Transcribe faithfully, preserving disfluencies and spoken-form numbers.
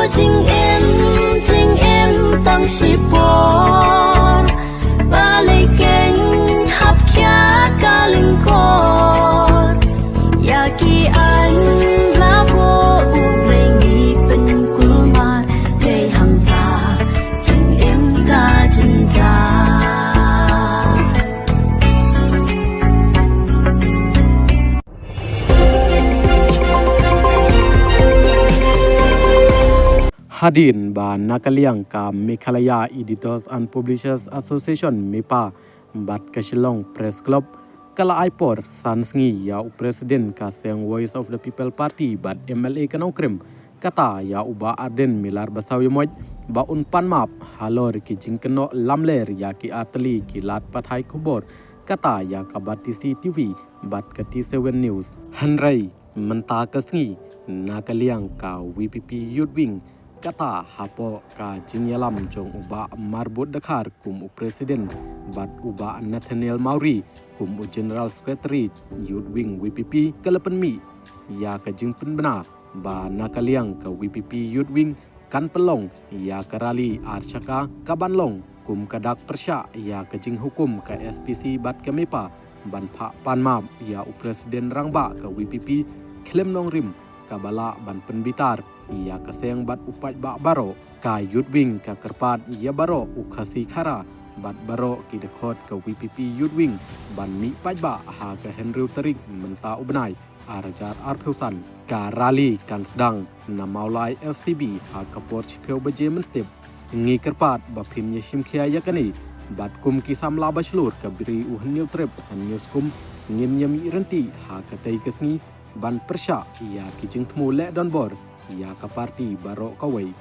Jingim, jingim tang shipor, ba lei keng hap khia ka lyngkor. Ïa ki aiñ la buh U Blei ngi pynkulmar, dei hangta jingim ka jynjar. Hadien ba na ka liang ka Meghalaya Editors and Publishers Association, MEPA, bad ka Shillong Press Club, ka la ai por san sngi ïa u President ka seng Voice of the People Party bad M L A ka Nongkrem, kata ïa u Bah Ardent Miller Basaiawmoit, ba un pan map halor ki jingkynnoh lamler ïa ki artylli ki lad pathai khubor, kata ïa ka Batesi T V bad ka T seven News. Hynrei mynta ka sngi, na ka liang ka V P P Youth Wing, kata hapoh ka jingïalam jong u Bah Marbud Dkhar kum u President bad u Bah Nathaniel Mawrie kum u General Secretary Youth Wing V P P, ka la pynmih ïa ka jingpynbna ba na ka liang ka V P P Youth Wing kan pynlong ïa ka rally ar shaka, ka ban long kum ka dak pyrshah ïa ka jinghukum ka S P C bad ka MEPA ban phah pan map ïa u President Rangbah ka V P P khlem nongrim, kaba lah ban pynbitar ïa ka seng bad u paidbah baroh. Ka Youth Wing ka kyrpad ïa baroh u Khasi Khara bad baroh ki dkhot ka V P P Youth Wing ban mih paidbah ha ka hynriew tarik mynta u bnai, ar hajar arphew san. Ka rally kan sdang na Mawlai F C B ha ka por shiphew baje mynstep. Ngi kyrpad ba phin ïa shim khia ïa kane, bad kum ki samla ba shlur ka Bri U Hynñiewtrep Hynñiewskum, ngin ïa mih ryntih ha katei ka sngi ban pyrshah ïa ki jingthmu leh donbor ïa ka party baroh kawei.